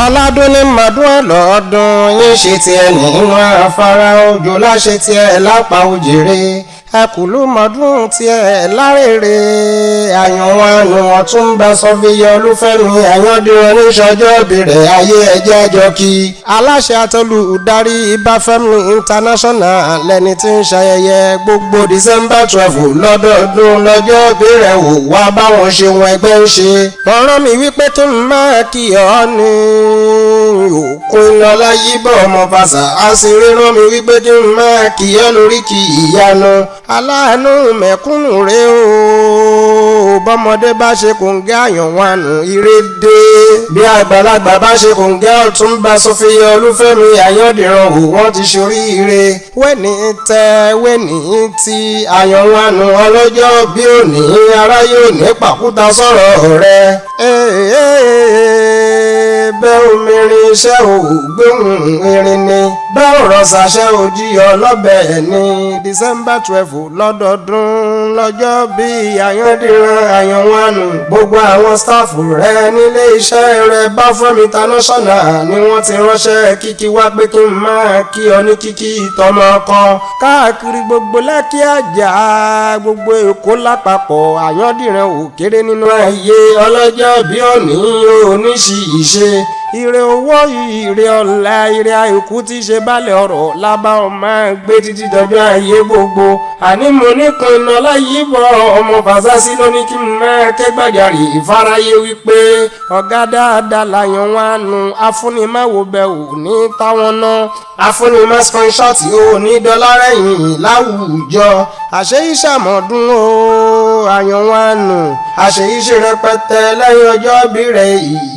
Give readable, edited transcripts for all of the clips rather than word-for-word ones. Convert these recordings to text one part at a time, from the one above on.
Ọládún ní màdún ọlọ́ọ̀dún yín ṣe tiẹ̀ nínú afárá òjò láṣẹ tiẹ̀ lápá òjèrè ẹkùlú mọdún tiẹ̀ lárèrè àyànwánu ọ̀túnba sọfíyọ olúfẹ́mi àyàndínrán níṣọjọ́ bẹ̀rẹ̀ ayé ẹjẹ́ àjọ kí. Aláṣẹ àtolùdarí Ìbáfẹ́mi International lẹni tí ń ṣayẹyẹ gbogbo December 12 lọ́dọọdún lọ́jọ́ bẹ̀rẹ̀ wò wá báwọn ṣe wọn ẹgbẹ́ ń ṣe. Wọ́n rán mi wípé kí n máa kí ọ ní òkun lọ́lá yíbọ̀ ọmọ fàṣà á sì rán mi wípé kí n máa kí ọ lórí kí ìyanu aláàánú mẹ̀kúnnù rè o. Bọ́mọdé bá ṣe kòǹgẹ́ àyànwánu ire dé, bí àgbàlagbà bá ṣe kòǹgẹ́ ọ̀túnba sọfíyọ olúfẹ́mi àyàndìran ò wọ́n ti ṣoríire. Wẹ́ni tẹ wẹ́ni tí àyànwánu ọlọ́jọ́ bí òní aráyé òní pàkúta sọ̀rọ̀ rẹ̀ bẹ́ẹ̀ omirin iṣẹ́ ò gbóhùn irin ni bẹ́ẹ̀ ọ̀rọ̀ ṣàṣẹ òjìyọ lọ́bẹ̀ ní December 12 lọ́dọọdún lọ́jọ́ bí àyàndìran àyànwánu. Gbogbo àwọn staff rẹ nílé iṣẹ́ rẹ Báfẹ́mi International ni wọ́n ti ránṣẹ́ kíkí wá pé kí n máa kí ọ ní kíkí tọmọ ọkọ káàkiri gbogbo Lẹ́kí Àjà, gbogbo Èkó lápapọ̀. Àyàndìran ò kéré nínú ayé ọlọ́jọ́ bí òní oníṣì ìṣe ire owó, ire ọ̀la, ire àìkú tí ṣe balẹ̀ ọ̀rọ̀ lábá ọmọ gbé títí dọjọ́ ayé gbogbo. Àní mo ní pinnu ọláyíbọ̀ ọmọ fàṣásí ló ní kí n máa kẹ́gbàjarè ìfaráyé wípé ọ̀gá dáadáa làyàn wọn nu afúnimáwo bẹ̀ ò ní táwọn náà afúnimá screenshot ò ní dọ́là rẹ̀yìn láwùjọ. Àṣẹ ìṣàmọ̀dún o àyàn wọn nù àṣẹ ìṣe rẹpẹtẹ lẹ́yìn ọjọ́ bí rẹ̀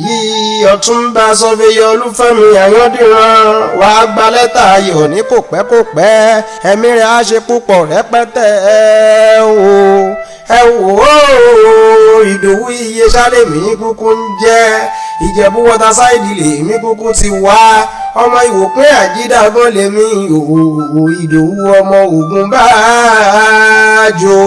yìí. Ọ̀túnba sọfẹ́yẹ olúfẹ́mi àyàndìran wàá gba lẹ́tà ayọ̀ ní kò pẹ́ kò pẹ́, ẹ̀mí rẹ̀ á ṣe púpọ̀ rẹpẹtẹ o. Ẹ wò ó, Ìdòwú iye sálẹ̀mí kúkú ń jẹ́ Ìjẹ̀bú Waterside lèmi kúkú ti wá, ọmọ ìwòpin àjídàgán lèmi Ìdòwú ọmọ Ògùn bá jò.